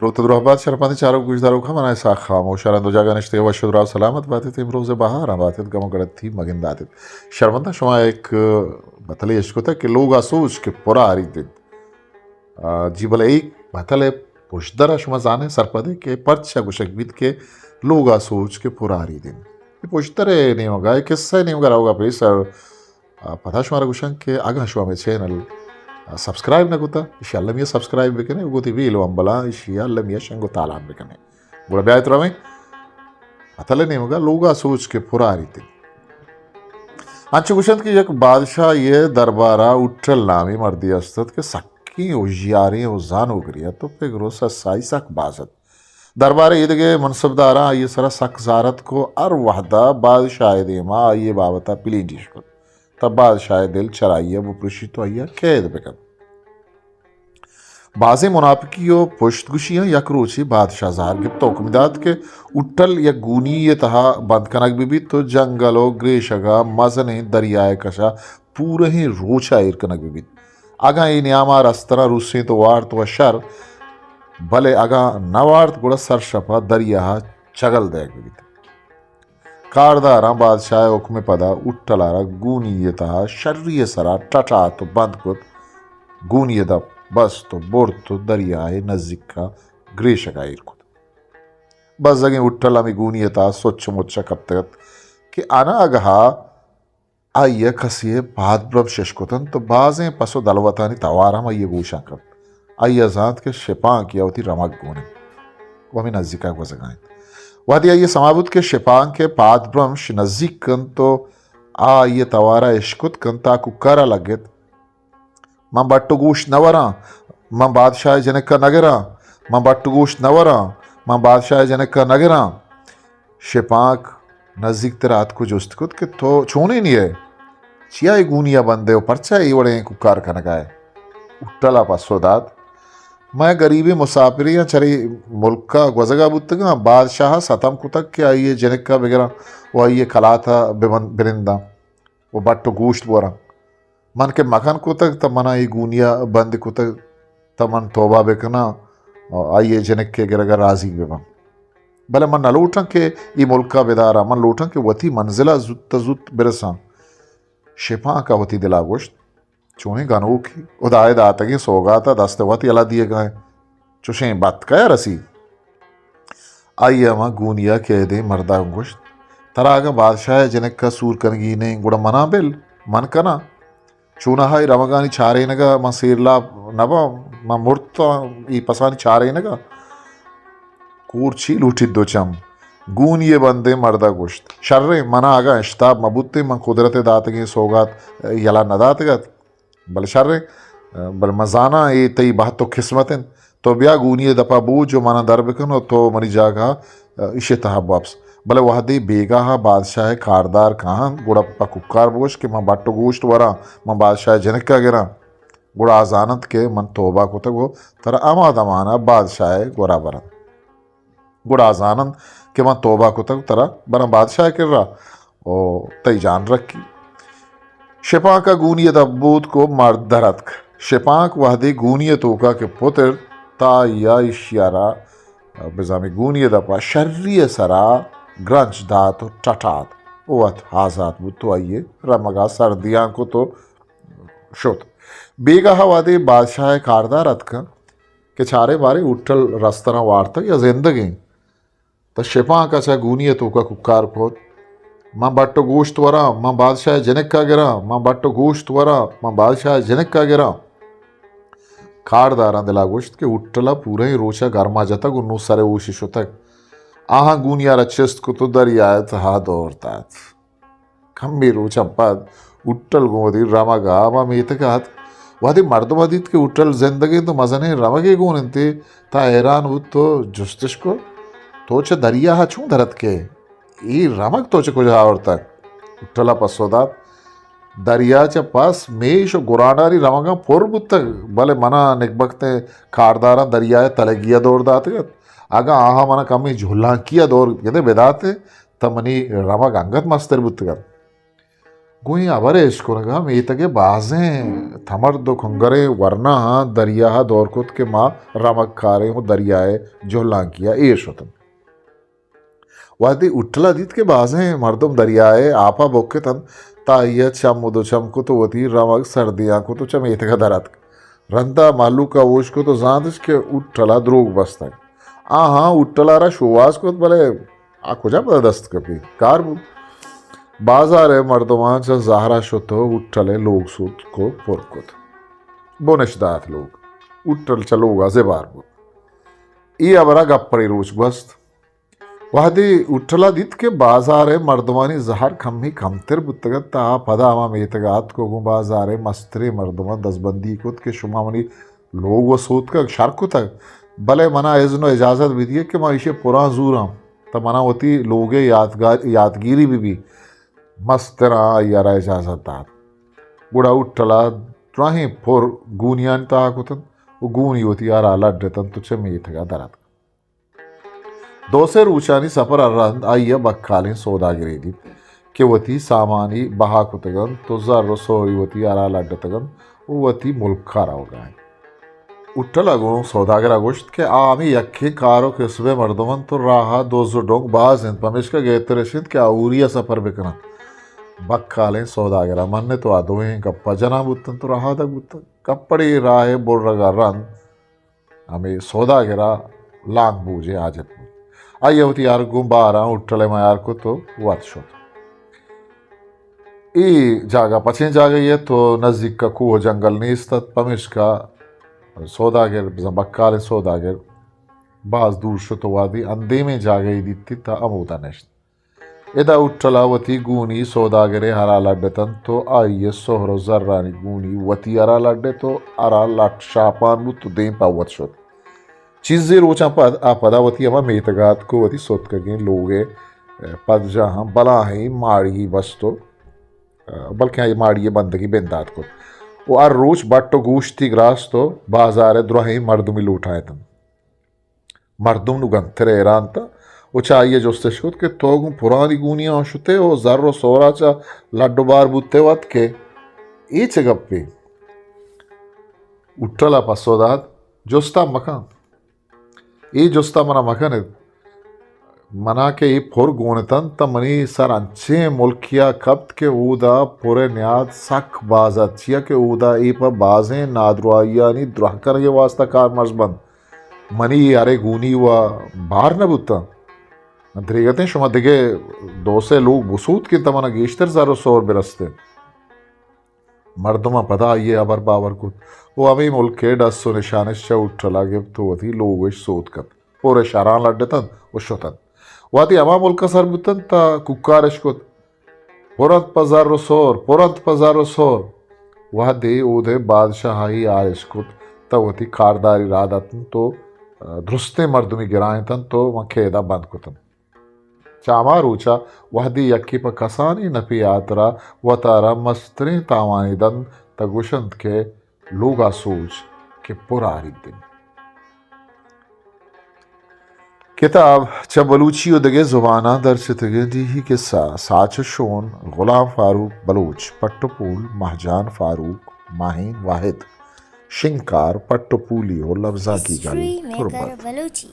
دروت و دراہ بات شرپندیں چاروک گوشداروکاں، من اسحاق خاموش، ہر ہند و جاگہ نشتگ ئے وش و دراہ و سلامت بات ات، امروز ءِ بہاراں بات ات، گم و گڑتی مگندات ات۔ شرمنداں، شما یک بتلے اشکتگ کہ لوگ ءَ سوچ کہ پرا ہریت انت۔ آ، جی بلے اے بتل ءِ پشدر ءَ شما زان ئے سرپد ئے کہ پرچا گوشگ بیت کہ لوگ ءَ سوچ کہ پرا ہریت انت۔ اے پشدر ءِ نیمگ ءَ، اے قصہ ءِ نیمگ ءَ روگ ءَ پیسر آ، پدا شمارا گوشاں کہ اگاں شما مئے چینل، آ، سبسکرائب نہ کتا، ایشی ءَ المی ءَ سبسکرائب بکنے، گوں وتی بیل و امبلاں ایشی ءَ المی ءَ شنگ و تالان بکنے۔ گڑا بیایت رویں بتل ءِ نیمگ ءَ۔ لوگ ءَ سوچ کہ پرا ہریت انت۔ انچو گوشنت کہ یک بادشاہے ءِ دربار ءَ اٹل نامیں مردے است ات کہ سکیں ہوشیاریں و زانوگرے ات و پگر و سسائی سک باز ات۔ دربار ءِ ایدگہ منصبداراں آئی ءِ سرا سک زار اتک و ہر وہد ءَ بادشاہ ءِ دیم ءَ آئی ءِ بابت ءَ پلینڈ اش کت، تاں بادشاہ ءِ دل چرائی ءَ بپرشیت و آئی ءَ قید بکنت۔ بازیں مناپکی و پشت گوشیاں یک روچے بادشاہ زہر گپت و حکم دات کہ اٹل یک گونی ءِ تہا بند کنگ بہ بیت و جنگل و گریشگ ءَ مزنیں دریا ءِ کش ءَ پورہیں روچ ءَ ایر کنگ بہ بیت۔ اگاں اے نیام ءَ رستراں روسینت و وارت و شر، بلے اگاں نہ وارت گڑا سرشپ ءَ دریا ءَ چگل دئیگ بہ بیت۔ کارداراں بادشاہ ءِ حکم ءِ پدا اٹل ءَ را گونی ءِ تہا شری ءِ سرا ٹٹات و بند کت، گونی ءِ دپ بست و برت و دریا ءِ نزیک ءَ گریشگ ءَ ایر کت۔ بزگیں اٹل ہمے گونی ءِ تہا سچ مچ ءَ کپتگ ات کہ اناگہ ءَ آئی ءَ کسے ءِ پاد برمش اش کتنت و بازیں پس و دلوتانی توار ہم آئی ءِ گوشاں کپت۔ آئی ءَ زانت کہ شپانک یا وتی رمگ گون انت و ہمے نزیک ءَ گوزگ ءَ انت۔ وہدے آئی ءَ سما بوت کہ شپانک ءِ پاد برمش نزیک انت و آ آئی ءِ توار ءَ اشکت کنت، آ کوکار ءَ لگت، من بٹ و گوشت نہ وراں، من بادشاہ ءِ جنک ءَ نہ گراں، من بٹ و گوشت نہ وراں، من بادشاہ ءِ جنک ءَ نہ گراں۔ شپانک نزیک تر ءَ اتک و جست کت کہ تو چونیں ئے؟ چیا اے گونی ءَ بند ئے و پرچا اے وڑیں کوکار کنگ ءَ ئے؟ اٹل ءَ پسو دات، من گریبیں مساپرے آں، چرے ملک ءَ گوزگ ءَ بوتگ آں، بادشاہ ءَ ستم کتگ کہ آئی ءِ جنک ءَ بگراں و آئی ءِ کلات ءَ بہ بند-، بہ ننداں و بٹ و گوشت بوراں۔ من کہ مکن کتگ، تہ منا اے گونیا بند کتگ، تہ من توبہ بکناں، آئی ءِ جنک ءِ گرگ ءَ رازیگ بباں۔ بلے من نہ لوٹاں کہ اے ملکا بداراں، من لوٹاں کہ وتی منزلا زوت ءَ زوت برساں۔ شپانک ءَ وتی دلا گوشت، چونیں گنوکے، ہدائے داتگیں سوگات ءَ دست ءِ وت یلہ دیگا انت۔ چشیں بتکئے رسیت۔ آئی ءَ ہما گونی ءَ کیدیں مردا گوشت، ترا اگاں بادشاہ ءِ جنک ءَ سور کنگی نہ انت، گڑا منا بل، من کناں۔ چوناہا اے رمگانی چارینگ ءَ من سیرلاپ نہ باں، من مرتاں اے پسانی چارینگ ءَ۔ کور چی لوٹیت دو چم؟ گونی ءِ بندیں مردا گوشت، شریں، منا اگاں اشتاپ مہ بوتیں، من قدرت ءِ داتگیں سوگات یلہ نہ داتگ ات۔ بلے شریں، بلے من زاناں اے تئی بہت و قسمت انت۔ تو بیا گونی ءِ دپا بوج و منا در بکن و تو منی جاگہا ایشی ءِ تہا بوپس۔ بلے وہدے بیگاہ ءَ بادشاہ ءِ کاردار کاہنت، گڑا پہ کوکار بگوش کہ من بٹ و گوشت وراں، من بادشاہ ءِ جنک ءَ گراں۔ گڑا آ زاننت کہ من توبہ کتگ و ترا ہما دمان ءَ بادشاہ ءِ گورا برنت۔ گڑا آ زاننت کہ من توبہ کتگ، ترا براں بادشاہ ءِ کرا و تئی جان رکی۔ شپانک ءَ گونی ءِ دپ بوتک و مرد در اتک۔ شپانک وہدے گونی ءِ توکا کہ پترت، تہ آئی ءَ ایشی ءَ را بزاں ہمے گونی ءِ دپا شری ءِ سرا گرنچ دات و ٹٹات و وت آزات بوت و آئی ءِ رمگا سر دیان کت و شت۔ بیگاہ ءَ وہدے بادشاہ ءِ کاردار اتک کہ چارے بارے اٹل رستراں وارتگ یا زندگ انت؟ تہ شپانک ءَ چہ گونی ءِ توکا کوکار کت، من بٹ و گوشت وراں، من بادشاہ ءِ جنک ءَ گراں، من بٹ و گوشت وراں، من بادشاہ ءِ جنک ءَ گراں۔ کارداراں دلا گوشت کہ اٹل ءَ پوریں روچ ءَ گرما جتگ و نوں سر ءِ ہوش ءَ شتگ۔ آہاں گونی ءَ را چست کت و دریا ءِ تہا دور دات۔ کمے روچاں پد اٹل گوں وتی رمگ ءَ ہما میتگ ءَ اتک۔ وہدے مردم ءَ دیت کہ اٹل زندگ انت و مزنیں رمگے گون انت، تہ حیران بوت و جستش کت، تو چہ دریا ءَ چون در اتکئے؟ اے رمگ تو چہ کجا آورتگ؟ اٹل ءَ پسو دات، دریا چہ پس میش و گرانڈاری رمگاں پر بوتگ، بلے منا نگبختیں کارداراں دریا ءِ تلگی ءَ دور داتگ ات۔ اگاں آہاں منا کمے جھلانکی ءَ دور گدے بداتیں، تہ منی رمگ انگت مستر بوتگ ات۔ گوں اے ہبر ءِ اشکنگ ءَ میتگ ءِ بازیں تمرد ءُ کنگریں ورناہاں دریا ءَ دور کت کہ ما رمگ کاریں ءُ دریا ءِ جہلانکی ءَ ایر شت ایں۔ وہدے اٹل ءَ دیت کہ بازیں مردم دریا ءِ آپ ءَ بک ات انت، تہ آئی ءَ چم ءُ دو چم کت ءُ وتی رمگ سر دیان کت ءُ چہ میتگ ءَ در اتک۔ رند ءَ مہلوک ءَ ہوش کت ءُ زانتش کہ اٹل ءَ دروگ بستگ۔ آہاں اٹل ءَ را شوہاز کت، بلے آ کجا پدا دست کپی؟ کار بوت۔ بازار ءِ مردماں چہ زہر ءَ شت ءُ اٹل ءِ لوگ سوتک ءُ پر کت۔ بنش دات لوگ۔ اٹل چہ لوگ ءَ زبار بوت۔ اے ہبر ءَ گپڑے روچ گوست۔ وہدے اٹل ءَ دیت کہ بازار ءِ مردمانی زہر کمے کمتر بوتگ ات، تہ آ پدا ہما میتگ ءَ اتک ءُ گوں بازار ءِ مستریں مردماں دزبندی کت کہ شما منی لوگ ءَ سوتکگ، شر کتگ، بلے منا اذن ءُ اجازت بدیئے کہ من ایشی ءَ پراں زوراں، تہ منا وتی لوگ ءِ یادگار-، یادگیری بہ بی۔ مستراں آئی ءَ را اجازت دات۔ گڑا اٹل ءَ دراہیں پر گونیانی تہا کت انت ءُ گونی وتی ہر ءَ لڈ ات انت ءُ چہ میتگ ءَ در اتک۔ دو سے روچانی سپر ءَ رند آئی ءَ بکالیں سوداگرے دیت کہ وتی سامانی بہا کتگ انت ءُ زر ءُ سہری وتی ہر ءَ لڈ اتگ انت ءُ وتی ملک ءَ روگ ءَ انت۔ اٹل ءَ گوں سوداگر ءَ گوشت کہ آ ہمے یکیں کار ءُ کسب ءِ مردم انت ءُ راہ ءَ دز ءُ ڈنگ باز انت، پمیشکا گہتر اش انت کہ آ ہوری ءَ سپر بہ کن انت۔ بکالیں سوداگر ءَ منت ءُ آ دوئیں گپ ءَ جنان بوت انت ءُ رہادگ بوت انت۔ کپڑے راہ ءِ برگ ءَ رند ہمے سوداگر ءَ لانگ بوج ءِ حاجت بوت۔ آئی ءَ وتی ہر گوں باراں اٹل ءِ میار کت ءُ وت شت۔ اے جاگہ پچیں جاگہے ات ءُ نزیک ءَ کوہ ءُ جنگل نیست ات، پمیشکا سوداگر، بزاں بکالیں سوداگر باز دور شت ءُ وہدے اندیمیں جاگہے دیت تہ ہمودا نشت۔ ادا اٹل ءَ وتی گونی سوداگر ءِ ہر ءَ لڈ ات انت ءُ آئی ءِ سہر ءُ زرانی گونی وتی ہر ءَ لڈ ات ءُ ہر ءَ لٹ شاپان بوت ءُ دیم پہ وت شت۔ چیزے روچاں پد آ پدا وتی ہما میتگ ءَ اتک ءُ وتی ستکگیں لوگ ءِ پدژاہاں بلاہیں ماڑی بست ءُ، بلکیں آئی ماڑی ءِ بندگی بندات کت ءُ ہر روچ بٹ ءُ گوشتی گراست ءُ بازار ءِ دراہیں مردمی لوٹائینت انت۔ مردم نوں گنتر ءَ حیران اتاں ءُ چہ آئی ءَ جستش کت کہ تو گوں پرانی گونیاں شت ئے ءُ زر ءُ سہرا چہ لڈ ءُ بار بوت ئے وت کہ اے چہ گپے؟ اٹل ءَ پسو دات، جست ءَ مکن۔ اے جست ءَ من ءَ مکن ات۔ من ءَ کہ اے پر گون ات انت تہ منی سر انچیں ملکے ءَ کپت کہ اودا پر ءِ نیاد سک باز ات، چیا کہ اودا اے پہ بازیں نادراہیانی دراہ کنگ ءِ واستا کارمرز بنت۔ منی اے ہرے گونی و بار نہ بوتاں۔ من دریگتیں شما دگہ دو سے لوگ بسوت کہ تہ من ءَ گیشتر زر و سہر برستیں۔ مردماں پدا آئی ءِ ہبر باور کت و ہمے ملک ءِ ڈس و نشانش چہ ہوٹل ءَ گپت و وتی لوگ اش سوت کت۔ پر اش ہران لڈتنت و شتنت۔ وہدے ہما ملک ءَ سر بوتنت تہ کوکار اش کت، پر انت پہ زر و سہر، پر انت پہ زر و سہر۔ وہدے اود ءِ بادشاہ ءَ اے ہال اش کت تہ وتی کارداری راہ داتنت و درستیں مردمی گرائینتنت و من قید ءَ بند کتنت۔ چہ ہما روچ ءَ وہدے یکے پہ کسانیں نپے ہاترا وتارا مستریں تاوانے دنت تہ گوشنت کہ لوگ ءَ سوچ کہ پر آرید انت۔ کتاب چہ بلوچی و دگہ زباناں درچتگیں ڈیہی کسہ، ساچ و شون، غلام فاروق بلوچ، پٹ و پول، مہجان فاروق، ماہین واحد، شنگکار، پٹ و پولی و لبزانکی گل، ہسٹری میکر تربت۔ بلوچی۔